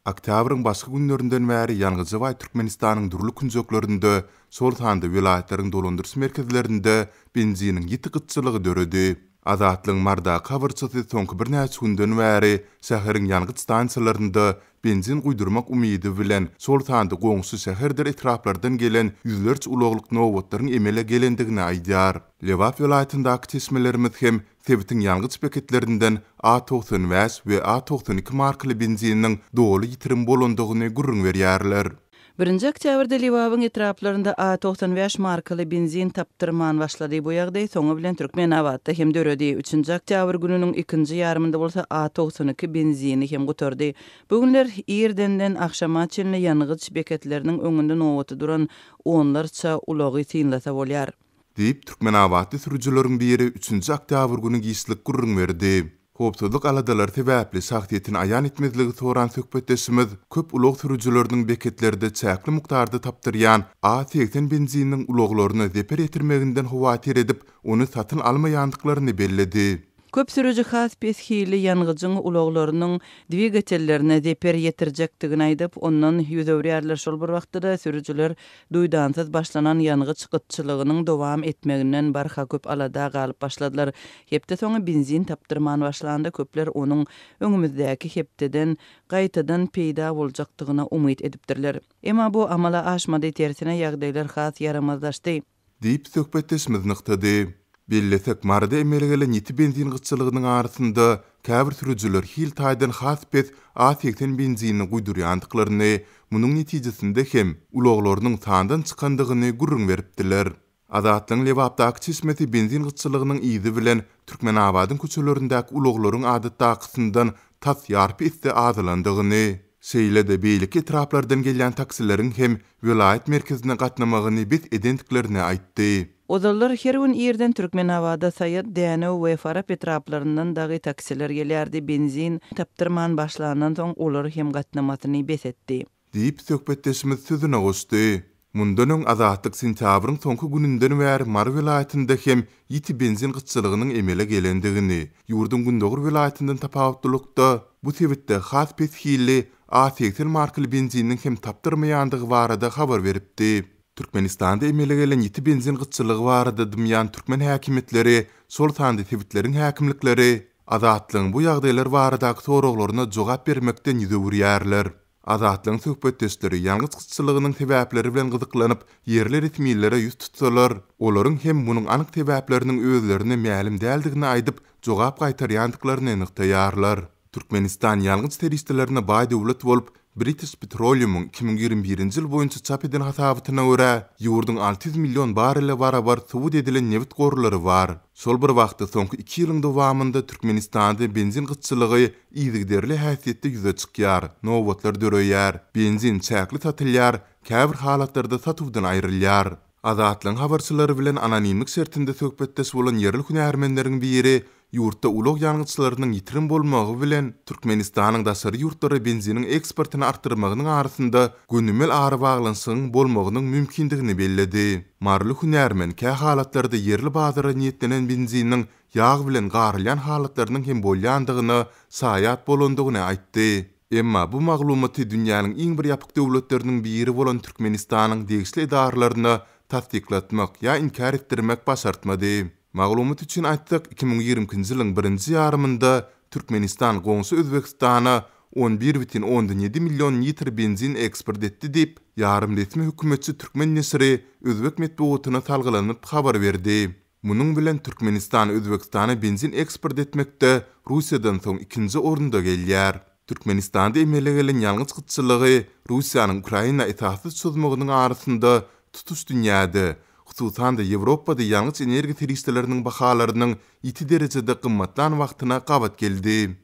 Oktýabryň başky günlerinden bäri ýangyja baý Türkmenistanyň dürli künjeklerinde, şol sanda welaýatlaryň dolandyryş merkezlerinde benziniň ýiti gytçylygy döredi. Azatlygyň Marydaky habarçysy soňky birnäçe günden bäri şäheriň ýangyç stansiýalarynda benzin guýdurmak umydy bilen, şol sanda goňşy şäherdir etraplardan gelen ýüzlerçe ulaglyk nobatlaryň emele gelendigini aýdýar. Lebap welaýatyndaky çeşmelerimiz hem sebitiň ýangyç beketlerinden A 95 we A 92 markaly benziniň doly ýitirim bolandygyny gürrüň berýärler. Birinji oktýabrda Lebabyň etraplarynda A 95 markaly benzin tapdyrman başlady. Bu ýagdaý soňy bilen Türkmenabatda hem döredi. Üçünji oktýabr gününiň ikinji ýarymynda bolsa A 92 benzini hem gutardy. Bu günler irdenden agşama çenli ýangyç beketleriniň öňünde nobata duran onlarça ulagy synlasa bolýar. Diýip, türkmenabatly sürüjileriň biri üçünji oktýabr güni giçlik gürrüň berdi. Howpsuzlyk aladalary sebäpli şahsyýetini aýan etmezligi soran söhbetdeşimiz köp ulag sürüjileriniň beketlerde çäkli mukdarda tapdyrýan A 80 benzininiň ulaglaryna zeper ýetirmeginden howatyr edip, ony satyn almaýandyklaryny belledi. Köp sürüji has pes hilli ýangyjyň ulaglarynyň dwigatellerine zeper ýetirjekdigini aýdyp, ondan ýüz öwürýärler. Şol bir wagtda-da, sürüjiler duýdansyz başlanan ýangyç gytçylygynyň dowam etmeginden barha köp alada galyp başladylar. Hepde soňy benzin tapdyrman başlanda, köpler onuň öňümizdäki hepdeden gaýtadan peýda boljakdygyna umyt edipdirler. Emma bu amala aşmady, tersine ýagdaýlar has ýaramazlaşdy. Diýip, söhbetdeşimiz nygtady. Bellesek, Maryda emele gelen ýiti benzin gytçylygynyň arasynda käbir sürüjiler hil taýdan has pes A 80 benzinini guýdurýandyklaryny, munuň netijesinde hem ulaglarynyň sandan çykandygyny gürrüň beripdiler. Azatlygyň Lebapdaky çeşmesi benzin gytçylygynyň yzy bilen Türkmenabadyň köçelerindäki ulaglaryň adatdakysyndan tas ýarpy esse azalandygyny, şeýle-de beýleki etraplardan gelýän taksileriň hem welaýat merkezine gatnamagyny bes edendiklerini aýtdy. Ozallar her gün irden Türkmenabada Saýat, Dänew we Farap etraplaryndan dagy taksiler gelýärdi, benzin tapdyrman başlandan soň olar hem gatnamasyny bes etdi. Diýip, söhbetdeşimiz sözüne goşdy. Mundan öň Azatlyk sentýabryň soňky gününden bäri Mary welaýatynda hem ýiti benzin gytçylygynyň emele gelendigini, ýurduň gündogar welaýatyndan tapawutlylykda, bu sebitde has pes hilli A 80 markaly benziniň hem tapdyrmaýandygy barada habar beripdi. Türkmenistanda emele gelen ýiti benzin gytçylygy barada dymýan türkmen häkimiýetleri, şol sanda sebitleriň häkimlikleri Azatlygyň bu ýagdaýlar baradaky soraglaryna jogap bermekden ýüz öwürýärler. Azatlygyň söhbetdeşleri ýangyç gytçylygynyň sebäpleri bilen gyzyklanyp, ýerli resmilere ýüz tutsalar, olaryň hem munuň anyk sebäpleriniň özlerine mälim däldigini aýdyp, jogap gaýtarýandyklaryny nygtaýarlar. Türkmenistan ýangyç serişdelerine baý döwlet bolup, British Petroleum-yň 2021-nji ýyl boýunça çap eden hasabatyna görä, ýurduň 600 million barrele barabar subut edilen nebit gorlary bar. Şol bir wagtda, soňky iki ýylyň dowamynda Türkmenistanda benzin gytçylygy yzygiderli häsiýetde ýüze çykýar, nobatlar döreýär, benzin çäkli satylýar, käbir halatlarda satuwdan aýrylýar. Azatlygyň habarçylary bilen anonimlik şertinde söhbetdeş bolan ýerli hünärmenleriň biri ýurtda ulag ýangyçlarynyň ýitirim bolmagy bilen Türkmenistanyň daşary ýurtlara benziniň eksportyny artdyrmagynyň arasynda gönümel arabaglanyşygyň bolmagynyň mümkindigini belledi. Maryly hünärmen kä halatlarda ýerli bazara niýetlenen benziniň ýag bilen garylýan halatlarynyň hem bolýandygyna şaýat bolandygyny aýtdy. Emma bu maglumaty dünýäniň iň bir ýapyk döwletleriniň biri bolan Türkmenistanyň degişli edaralaryna tassyklatmak ýa inkär etdirmek başartmady. Maglumat üçin aýtsak, 2022-nji ýylyň birinji ýarymynda Türkmenistan goňşy Özbegistana 11,7 million litr benzin eksport etdi diýip, ýarym resmi hökümetçi türkmen neşiri özbek metbugatyna salgylanyp habar berdi. Munuň bilen Türkmenistan Özbegistana benzin eksport etmekde Russiýadan soň ikinji orunda gelýär. Türkmenistanda emele gelen ýangyç gytçylygy Russiýanyň Ukraina esassyz çozmagynyň arasynda tutuş dünýäde, hususan-da Ýewropada ýangyç-energiýa serişdeleriniň bahalarynyň ýiti derejede gymmatlan wagtyna gabat geldi.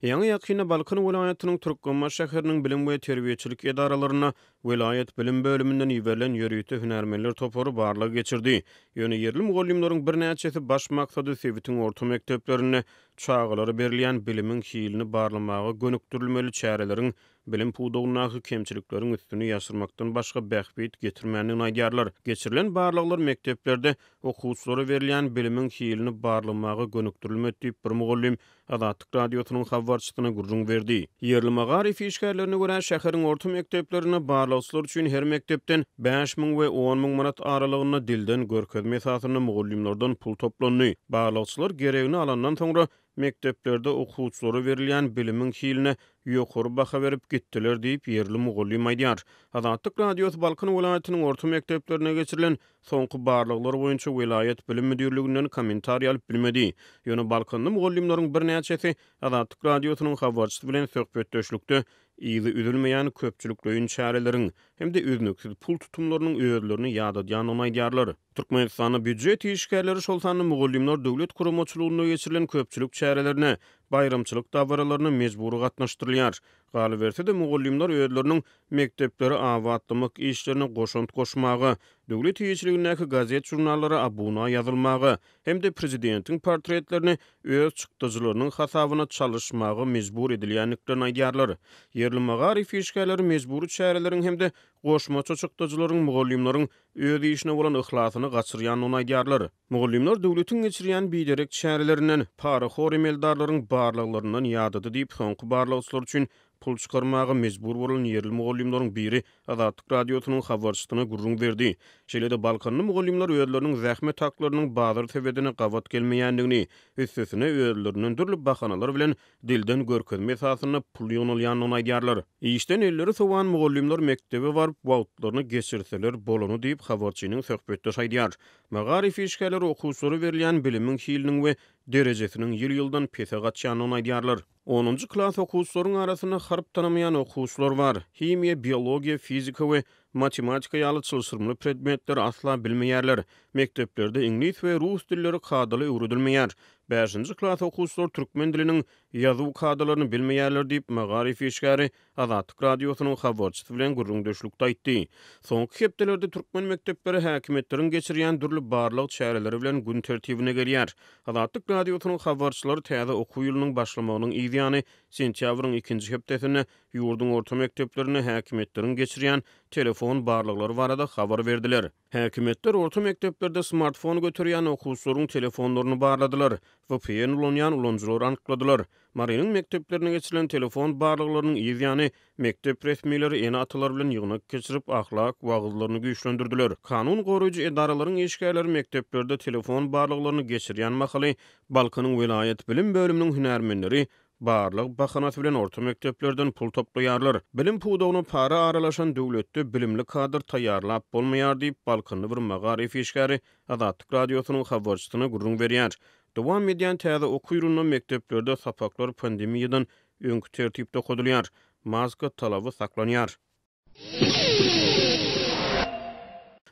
Ýaňy-ýakynda Balkan welaýatynyň Türkmenbaşy şäheriniň bilim we terbiýeçilik edaralarynda welaýat bilim bölüminden iberilen ýörite hünärmenler topary barlag geçirdi. Ýöne ýerli mugallymlaryň birnäçesi baş maksady sebitiň orta mekdeplerinde. çagalara berilýän bilimiň hilini barlamaga gönükdirilmeli çäreleriň bilim pudagyndaky kemçilikleriň üstüni ýaşyrmakdan başga bähbit getirmändigini aýdýarlar. Geçirilen barlaglar mekdeplerde okuwçylara berilýän bilimiň hilini barlamaga gönükdirilmedi diýip, bir mugallym Azatlyk Radiosynyň habarçysyna gürrüň berdi. Ýerli magaryf işgärlerine görä, şäheriň orta mekdeplerinde barlagçylar üçin her mekdepden 5000 we 10 000 manat aralygynda dilden görkezme esasynda mugallymlardan pul toplandy. Barlagçylar geregini alandan soňra, mekdeplerde okuwçylara berilýän bilimiň hiline ýokary baha berip gitdiler diýip, ýerli mugallym aýdýar. Azatlyk Radiosy Balkan welaýatynyň orta mekdeplerinde geçirilen Soňky barlaglar boýunça welaýat bilim müdirliginden kommentariý alyp bilmedi. Ýöne balkanly mugallymlaryň birnäçesi Azatlyk Radiosynyň habarçysy bilen söhbetdeşlikde yzy üzülmeýän köpçülikleýin çäreleriň hem-de üznüksiz pul tutumlarynyň özlerini ýadadýandygyny aýdýarlar. Türkmenistanda býujet işgärleri, şol sanda mugallymlar döwlet guramaçylygynda geçirilen köpçülik çärelerine, baýramçylyk dabaralaryna mejbury gatnaşdyrylýar. Galyberse-de, mugallymlar özleriniň mekdepleri abatlamak işlerine goşant goşmaga, döwlet eýeçiligindäki gazet-žurnallara abuna ýazylmaga hem-de prezidentiň portretlerini öz çykdajylarynyň hasabyna çalyşmaga mejbur edilýändiklerini aýdýarlar. Ýerli magaryf işgärleri mejbury çäreleriň hem-de goşmaça çykdajylaryň mugallymlaryň öz işine bolan yhlasyny gaçyrýandygyny aýdýarlar. Mugallymlar döwletiň geçirýän biderek çärelerinden, parahor emeldarlaryň barlaglaryndan ýadady diýip, soňky barlagçylar üçin pul çykarmaga mejbur bolan ýerli mugallymlaryň biri Azatlyk Radiosynyň habarçysyna gürrüň berdi. Şeýle-de balkanly mugallymlar özleriniň zähmet haklarynyň bazar sebedine gabat gelmeýändigini, üstesine özlerinden dürli bahanalar bilen dilden görkezme esasynda pul ýygnalýandygyny aýdýarlar. Işden elleri sowan mugallymlar mekdebe baryp, wagtlaryny geçirseler bolany diýip, habarçynyň söhbetdeşi aýdýar. Magaryf işgärleri okuwçylara berilýän bilimiň hiliniň we derejesiniň ýyl-ýyldan pese gaçýandygyny aýdýarlar. Onunjy klas okuwçylaryň arasynda harp tanamaýan okuwçylar bar. Himiýa, biologiýa, fizika we matematika ýaly çylşyrymly predmetleri asla bilmeýärler. Mekdeplerde iňlis we rus dilleri kadaly öwredilmeýär. Bäşinji klas okuwçylar türkmen diliniň ýazuw kadalaryny bilmeýärler diýip, magaryf işgäri Azatlyk Radiosynyň habarçysy bilen gürrüňdeşlikde aýtdy. Soňky hepdelerde türkmen mekdepleri häkimiýetleriň geçirýän dürli barlag çäreleri bilen gün tertibine gelýär. Azatlyk Radiosynyň habarçylary täze okuw ýylynyň başlamagynyň yz ýany, sentýabryň ikinji hepdesinde ýurduň orta mekdeplerinde häkimiýetleriň geçirýän telefon barlaglary barada habar berdiler. Häkimiýetler orta mekdeplerde smartfon göterýän okuwçylaryň telefonlaryny barladylar, VPN ulanýan ulanyjylary anykladylar. Marynyň mekdeplerinde geçirilen telefon barlaglarynyň yz ýany, mekdep resmileri ene-atalar bilen ýygnak geçirip, ahlak wagyzlaryny güýçlendirdiler. Kanun goraýjy edaralaryň işgärleri mekdeplerde telefon barlaglaryny geçirýän mahaly, Balkanyň welaýat bilim bölüminiň hünärmenleri barlag bahanasy bilen orta mekdeplerden pul toplaýarlar. Bilim pudagyna para aralaşan döwletde bilimli kadr taýýarlap bolmaýar diýip, balkanly bir magaryf işgäri Azatlyk Radiosynyň habarçysyna gürrüň berýär. Dowam edýän täze okuw ýylynda mekdeplerde sapaklar pandemiýadan öňki tertipde okadylýar, maska talaby saklanýar.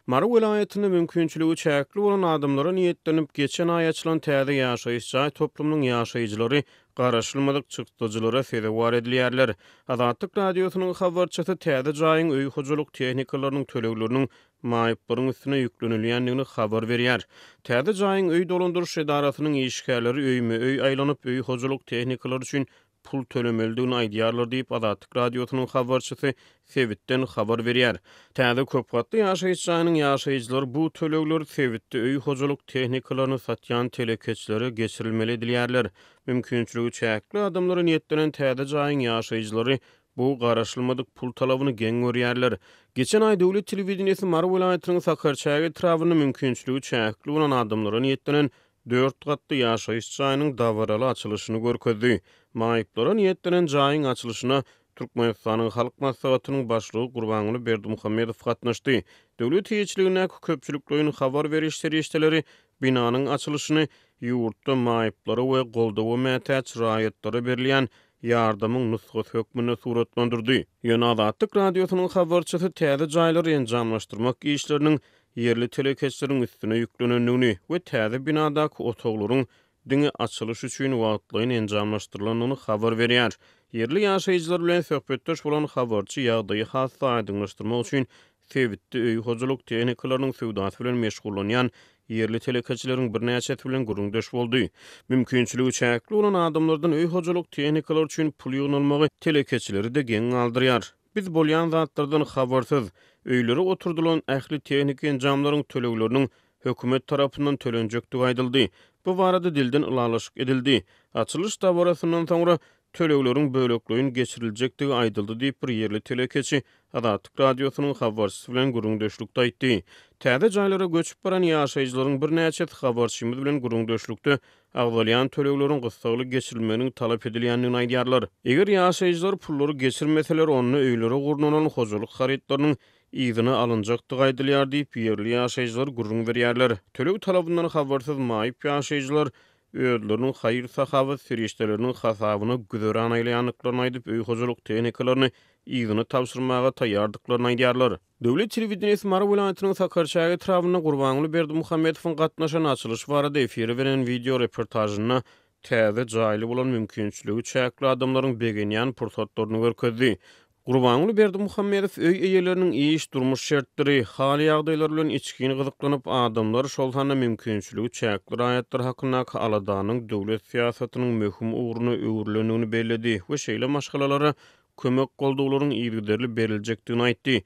Mary welaýatynda mümkinçiligi çäkli bolan adamlara niýetlenip, geçen aý açylan täze ýaşaýyş jaý toplumynyň ýaşaýjylary garaşylmadyk çykdajylara sezewar edilýärler. Azatlyk Radiosynyň habarçysy täze jaýyň öý hojalyk tehnikalarynyň tölegleriniň maýyplaryň üstüne ýüklenilýändigini habar berýär. Täze jaýyň öý dolandyryş edarasynyň işgärleri öýme-öý aýlanyp, öý hojalyk tehnikalary üçin pul tölemelidigini aýdýarlar diýip, Azatlyk Radiosynyň habarçysy sebitden habar berýär. Täze köp gatly ýaşaýyş jaýynyň ýaşaýjylary bu tölegleri sebitde öý hojalyk tehnikalaryny satýan telekeçilere geçirilmeli edilýärler. Mümkinçiligi çäkli adamlara niýetlenen täze jaýyň ýaşaýjylary Bu garaşylmadyk pul talabyny geň görýärler. Geçen aý döwlet telewideniýesi Mary welaýatynyň Sakarçäge etrabynda mümkinçiligi çäkli bolan adamlara niýetlenen dört gatly ýaşaýyş jaýynyň dabaraly açylyşyny görkezdi. Maýyplara niýetlenen jaýyň açylyşyna Türkmenistanyň Halk Maslahatynyň Başlygy Gurbanguly Berdimuhamedow gatnaşdy. Döwlet eýeçiligindäki köpçülikleýin habar beriş serişdeleri binanyň açylyşyny ýurtda maýyplara we goldawa mätäç raýatlara berilýän ýardamyň nusgasy hökmünde suratlandyrdy. Ýöne Azatlyk Radiosynyň habarçysy täze jaýlary enjamlaşdyrmak işleriniň ýerli telekeçileriň üstüne ýüklenendigini we täze binadaky otaglaryň diňe açylyş üçin wagtlaýyn enjamlaşdyrylandygyny habar berýär. Ýerli ýaşaýjylar bilen söhbetdeş bolan habarçy ýagdaýy has-da aýdyňlaşdyrmak üçin sebitde öý hojalyk tehnikalarynyň söwdasy bilen meşgullanýan. ýerli telekeçileriň birnäçesi bilen gürrüňdeş boldy. Mümkinçiligi çäkli bolan adamlardan öý hojalyk tehnikalary üçin pul ýygnalmagy telekeçileri-de geň galdyrýar. Biz bolýan zatlardan habarsyz. Öýlere oturdylan ähli tehniki enjamlaryň tölegleriniň hökümet tarapyndan tölenjekdigi aýdyldy. Bu barada dilden ylalaşyk edildi. Açylyş dabarasyndan soňra tölegleriň bölekleýin geçiriljekdigi aýdyldy diýip, bir ýerli telekeçi Azatlyk Radiosynyň habarçysy bilen gürrüňdeşlikde aýtdy. Täze jaýlara göçüp baran ýaşaýjylaryň birnäçesi habarçymyz bilen gürrüňdeşlikde agzalýan tölegleriň gyssagly geçirilmeginiň talap edilýändigini aýdýarlar. Eger ýaşaýjylar pullary geçirmeseler, onda öýlere gurnalan hojalyk harytlarynyň yzyna alynjakdygy aýdylýar diýip, ýerli ýaşaýjylar gürrüň berýärler. Töleg talabyndan habarsyz maýyp ýaşaýjylar özleriniň haýyr-sahawat serişdeleriniň hasabyna güzeran aýlaýandyklaryny aýdyp, öý hojalyk tehnikalaryny yzyna tabşyrmaga taýýardyklaryny aýdýarlar. Döwlet telewideniýesi Mary welaýatynyň Sakarçäge etrabynda Gurbanguly Berdimuhamedowyň gatnaşan açylyş barada efire beren wideo reportažynda täze jaýly bolan mümkinçiligi çäkli adamlaryň begenýän pursatlaryny görkezdi. Gurbanguly Berdimuhamedow öý eýeleriniň iş, durmuş şertleri, hal-ýagdaýlary bilen içgin gyzyklanyp, adamlar, şol sanda mümkinçiligi çäkli raýatlar hakyndaky aladanyň döwlet syýasatynyň möhüm ugruna öwrülendigini belledi we şeýle maşgalalara kömek-goldawlaryň yzygiderli beriljekdigini aýtdy.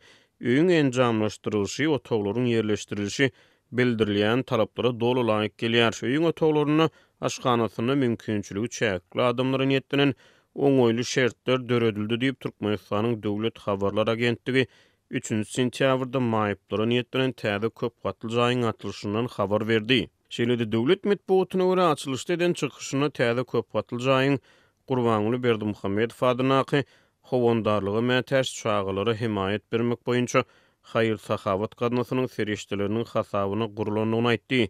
Öýüň enjamlaşdyrylyşy, otaglaryň ýerleşdirilişi bildirilýän talaplara doly laýyk gelýär. Öýüň otaglarynda, aşhanasynda mümkinçiligi çäkli adamlara niýetlenen oňaýly şertler döredildi diýip, Türkmenistanyň Döwlet habarlar agentligi üçünji sentýabrda maýyplara niýetlenen täze köp gatly jaýyň açylyşyndan habar berdi. Şeýle-de döwlet metbugatyna görä, açylyşda eden çykyşynda täze köp gatly jaýyň Gurbanguly Berdimuhamedow adyndaky Howandarlyga mätäç çagalara hemaýat bermek boýunça haýyr-sahawat gaznasynyň serişdeleriniň hasabyna gurlandygyny aýtdy.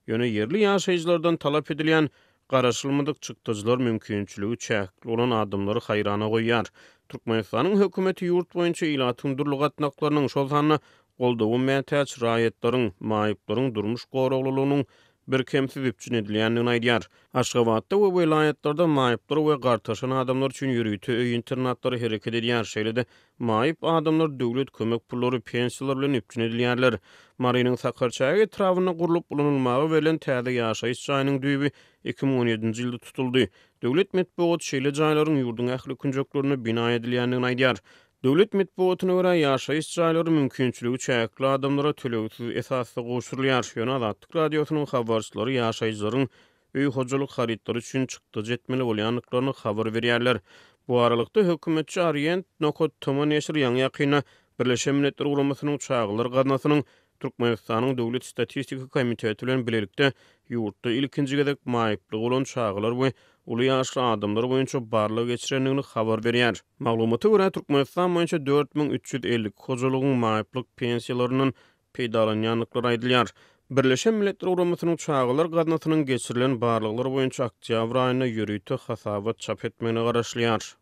Ýöne ýerli ýaşaýjylardan talap edilýän garaşylmadyk çykdajylar mümkinçiligi çäkli bolan adamlary haýrana goýýar. Türkmenistanyň hökümeti ýurt boýunça ilatyň dürli gatnaklarynyň, şol sanda goldawa mätäç raýatlaryň, maýyplaryň durmuş goraglylygynyň birkemsiz üpjün edilýändigini aýdýar. Aşgabatda we welaýatlarda maýyplar we gartaşan adamlar üçin ýörite öý-internatlary hereket edýär. Şeýle-de, maýyp adamlar döwlet kömek pullary, pensiýalar bilen üpjün edilýärler. Marynyň Sakarçäge etrabynda gurlup ulanylmaga berlen täze ýaşaýyş jaýynyň düýbi 2017-nji ýylda tutuldy. Döwlet metbugaty şeýle jaýlaryň ýurduň ähli künjeklerinde bina edilýändigini aýdýar. Döwlet metbugatyna görä, ýaşaýyş jaýlary mümkinçiligi çäkli adamlara tölegsiz esasda gowşurylýar. Ýöne Azatlyk Radiosynyň habarçylary ýaşaýjylaryň öý hojalyk harytlary üçin çykdajy etmeli bolýandyklaryny habar berýärler. Bu aralykda, hökümetçi Orient nokat tm neşiri ýaňy-ýakynda Birleşen Milletler Guramasynyň Çagalar gaznasynyň Türkmenistanyň Döwlet statistika komiteti bilen bilelikde ýurtda ilkinji gezek maýyplygy bolan çagalar we uly ýaşly adamlar boýunça barlag geçirendigini habar berýär. Maglumata görä, Türkmenistan boýunça 4352 hojalygyň maýyplyk pensiýalaryndan peýdalanýandyklary aýdylýar. Birleşen Milletler Guramasynyň Çagalar gaznasynyň geçirilen barlaglar boýunça oktýabr aýynda ýörite hasabat çap etmegine garaşylýar.